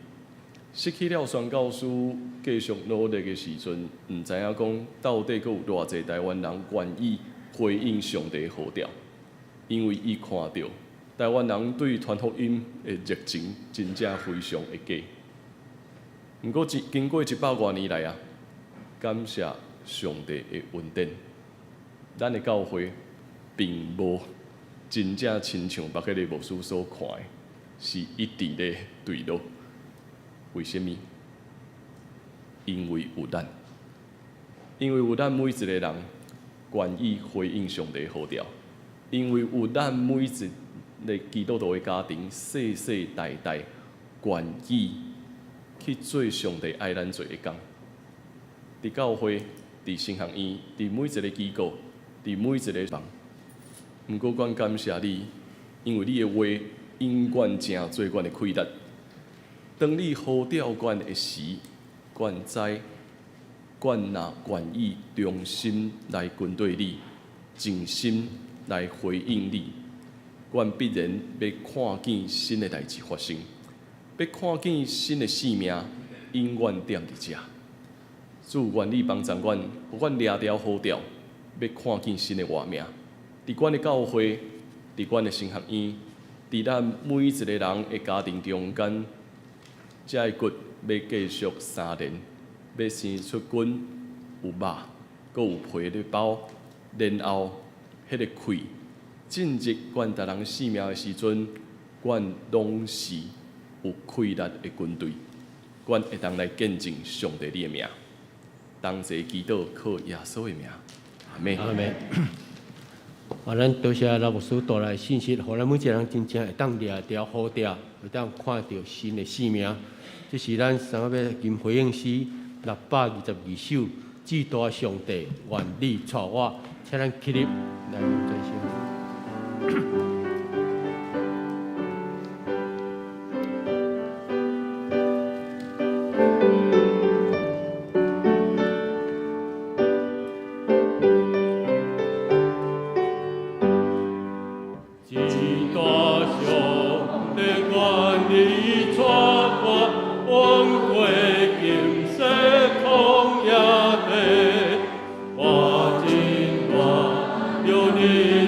失去了宣教師繼續努力的時陣，毋知影講到底閣有偌濟台灣人願意回應上帝呼召，因為伊看著台灣人對傳福音的熱情真正非常的低。毋過經過一百外年來啊，感謝上帝的恩典，咱的教會並無真正親像巴克利牧師所看的，是一直咧墜落。為啥物？因為有咱，因為有咱每一個人願意回應上帝呼召，因為有咱每一個基督徒的家庭，世世代代願意去做上帝愛咱做的工。佇教會、佇神學院、佇每一個機構、佇每一個房。毋過，阮感謝你，因為你的話永遠成做阮的氣力。當你呼召阮的時，阮知，阮若願意忠心來跟隨你，盡心來回應你，阮必然欲看見新的代誌發生，欲看見新的生命永遠踮佇遮。主，願你幫助阮，予阮掠著呼召，欲看見新的活命。佇阮的教會，佇阮的神學院，佇咱每一個人的家庭中間，這个骨欲繼續3年，欲生出筋，有肉，閣有皮咧包，然後彼个氣進入阮逐人生命的時陣，阮攏是有氣力的軍隊，阮會當來見證上帝你的名。同齊祈禱，靠耶穌的名，阿們。阿們。啊，咱多謝老牧師帶來信息，予咱每一個人真正會當掠著呼召，會當看著新的生命。這是咱三個金回應詩622首，至大上帝願你帶我，請咱起立來專心。至大上帝願你帶我，往過金色曠野地，我真賴著你。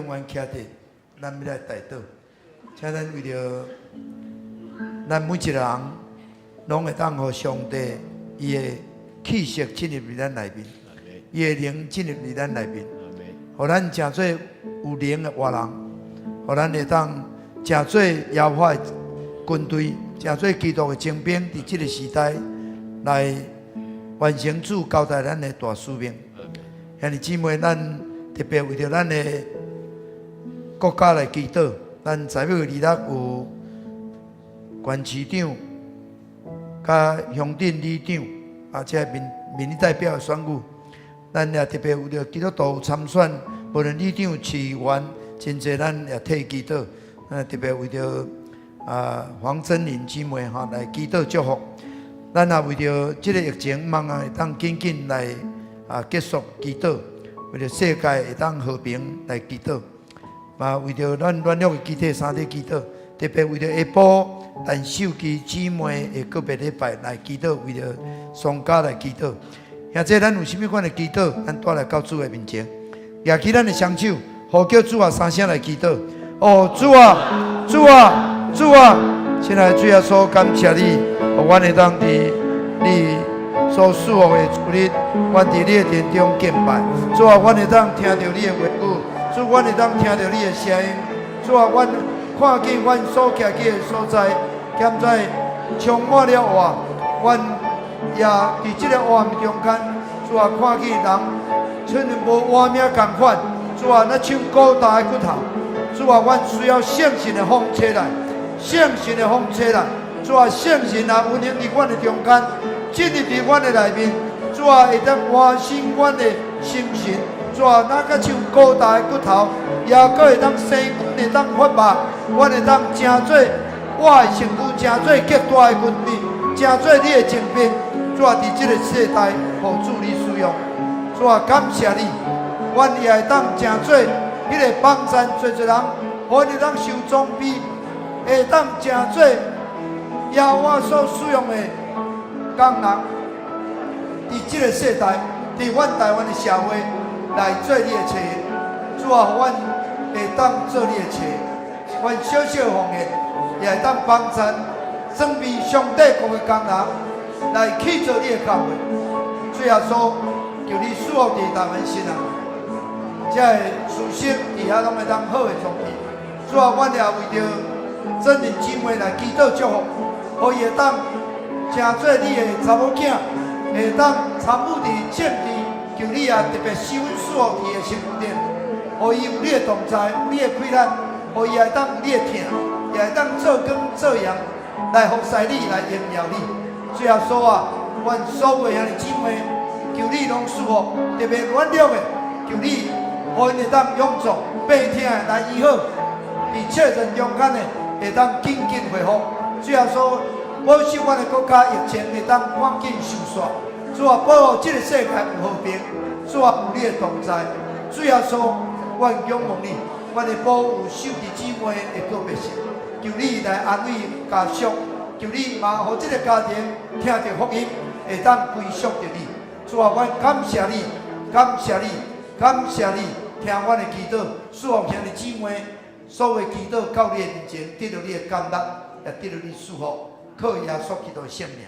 遠徛佇，咱欲來代禱，請咱為著咱每一个人，攏會當予上帝伊的氣息進入佇咱內面，伊的靈進入佇咱內面，予咱成做有靈的活人，予咱會當成做耶和華的軍隊，成做基督的精兵，佇這个時代來完成主交代咱的大使命。兄弟姊妹，咱特別為著咱的國家來祈禱。咱10月26有縣市長、佮鄉鎮里長，啊，這民民意代表的選舉，咱也特別為著基督徒參選，無論里長、市議員，真濟咱也替祈禱。咱特別為著黃珍玲姊妹吼來祈禱祝福。咱也為著這个疫情，望會當緊緊來結束祈禱，為著世界會當和平來祈禱。嘛為著咱軟弱的肢體三日祈禱，特別為著下晡陳秀琪姊妹的告別禮拜來祈禱，為著喪家來祈禱。兄弟，咱有啥物款的祈禱，咱帶來到主的面前，舉起咱的雙手，呼叫主啊三聲來祈禱。哦，主啊，主啊，主啊！親愛的主耶穌，感謝你，予阮會當佇你所賜福的主日，阮佇你的殿中敬拜。主啊，阮會當聽著你的話語，主，阮會當聽著你的聲音。主啊，阮看見阮所徛起的所在，現在充滿了活，阮也佇這个黑暗中間，主啊，看見人親像無活命仝款。主啊，若像孤單的骨頭。主啊，阮需要聖神的風吹來，聖神的風吹來。主啊，聖神啊，運行佇阮的中間，進入佇阮的內面。主啊，會當喚醒阮的心神。主啊，若閣像孤單的骨頭，也閣會當生根，會當發芽。阮會當成做活的身軀，成做極大的軍隊，成做你的精兵。主啊，佇這个世代，予主你使用。主啊，感謝你，阮也會當成做彼个幫贊濟濟人，予𪜶會當受裝備，會當成做耶和華所使用的工人，佇這个世代，佇阮台灣的社會來做你的冊。主啊，予阮會當做你的冊，阮小小的奉獻也會當幫贊裝備上帝國的工人來去做你的教會。主耶穌，求你賜福佇台灣新人，這个師生佇遐攏會當好的裝備。主啊，阮也為著真理姊妹來祈禱祝福，予伊會當成做你的查某囝，會當參與佇政治，求你也特別施恩賜福佇伊的身軀頂，予伊有你的同在，有你的氣力，予伊會當有你的疼，也會當做光做鹽，來服侍你，來榮耀你。主耶穌啊，阮所有的兄弟姊妹，求你攏賜福，特別軟弱的，求你予𪜶會當勇壯，病痛的來醫好，佇確診中間的會當緊緊恢復。主耶穌，保守阮的國家疫情會當趕緊收煞。主啊，保護這个世界有和平。主啊，有你的同在。主耶穌，阮仰望你，阮的保有秀弟姊妹的告別式，求你來安慰家屬，求你嘛予這个家庭聽著福音，會當歸屬著你。主啊，阮感謝你，感謝你，感謝你，聽阮的祈禱，賜福兄弟姊妹，所有的祈禱到你的面前，得著你的感恩，也得著你祝福，靠耶穌基督的聖名。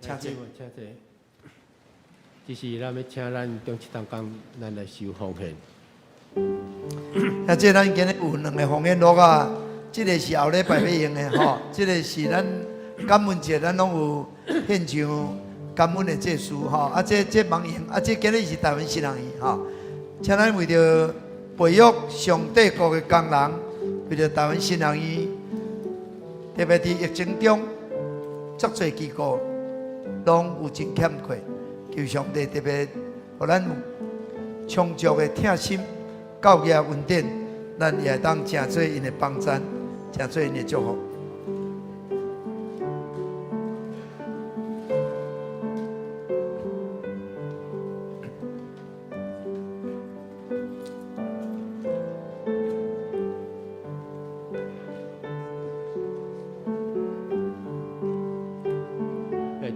請坐。請坐。這是咱欲請咱中七同工，咱來收奉獻。啊，這咱今日有兩个奉獻錄啊，這个是後禮拜欲用的吼，這个是咱感恩節，咱攏有獻上感恩的祭司吼。啊，這這茫用，啊，這今日是台灣新人院吼，請咱為著培育上帝國的工人，為著台灣新人院，特別佇疫情中，足濟機構攏有真欠缺，求上帝特別予咱有充足的疼心、教育恩典，咱也會當成做𪜶的幫贊，成做𪜶的祝福。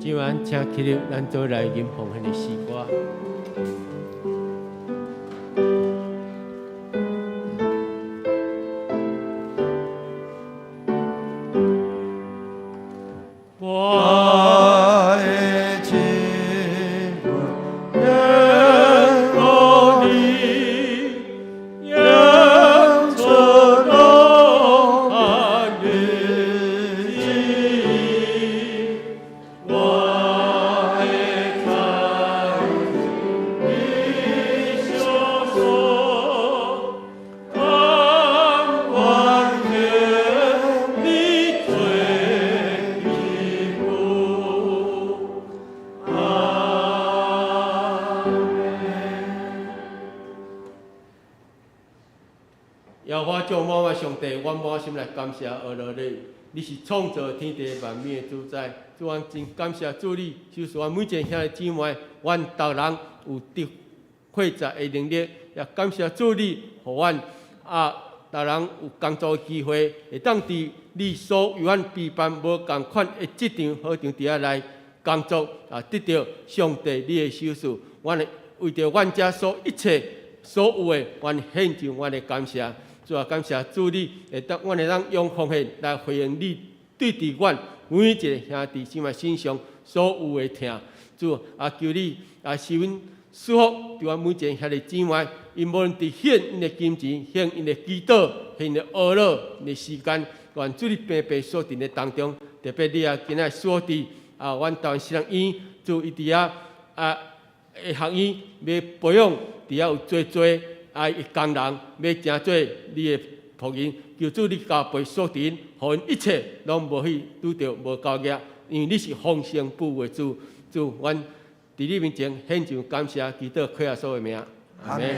今晚請起立，咱做來吟奉獻的詩歌。眾滿的上帝，阮滿心來感謝阿羅你，你是創造天地萬物的主宰。主，阮真感謝主你，就是阮每一个兄弟姊妹，阮逐人有得悔罪的能力，也感謝主你，予阮逐人有工作的機會，會當佇你所為阮備辦無仝款的這場好場佇遐來工作，得著上帝你的賞賜。阮會為著阮遮所一切所有的，阮獻上阮的感謝。主啊，感謝主你會當，阮會當用奉獻來回應你對佇阮每一个兄弟姊妹身上所有的疼。主啊，求你賜阮祝福，佇阮每一个兄弟姊妹，𪜶無論佇獻𪜶的金錢、獻𪜶的祈禱、獻𪜶的呵咾、𪜶的時間，願主你平平所佇的當中，特別你今仔祝福佇阮台灣神學院，主伊佇遐的學院欲培養佇遐有濟濟的工人，欲成做你的僕人，求主你加倍屬靈，予𪜶一切攏無去拄著無夠額，因為你是豐盛富有的主，主，阮佇你面前獻上感謝，祈禱靠耶穌的名，阿門。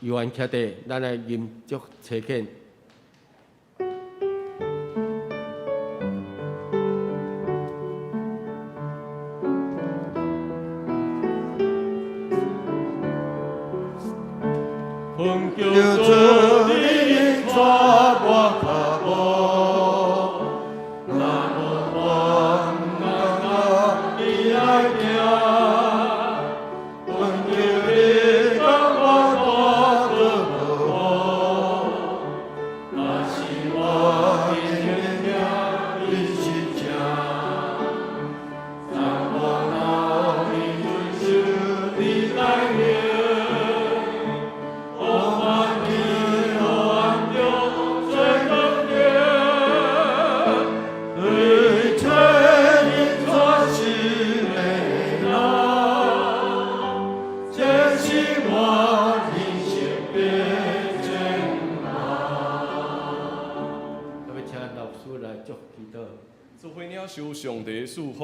有緣徛佇，咱來吟祝差遣。求主你帶我腳步，若無我毋感覺你愛行，懇求你共我帶過無，若是我真聽你是正，送我到你遵守你帶領。我願意黑暗中做光明，對找你帶新的人，這是我人生的前路。特別請老師來祝祈禱。做伙領受上帝的祝福，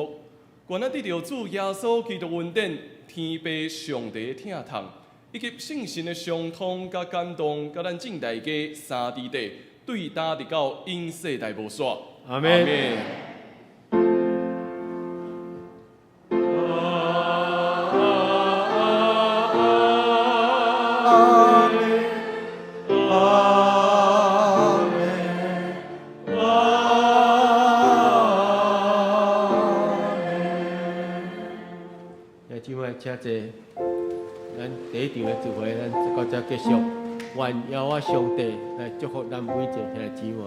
願咱得著主耶穌基督恩典、天父上帝的疼痛，以及聖神的相通佮感動，佮咱眾大家三弟弟，對今直到永世代無煞。阿們。阿們，阿們，阿們。兄弟姊妹，請坐。咱第一場的聚會，咱到這結束。願耶和華上帝來祝福咱每一个兄弟姊妹。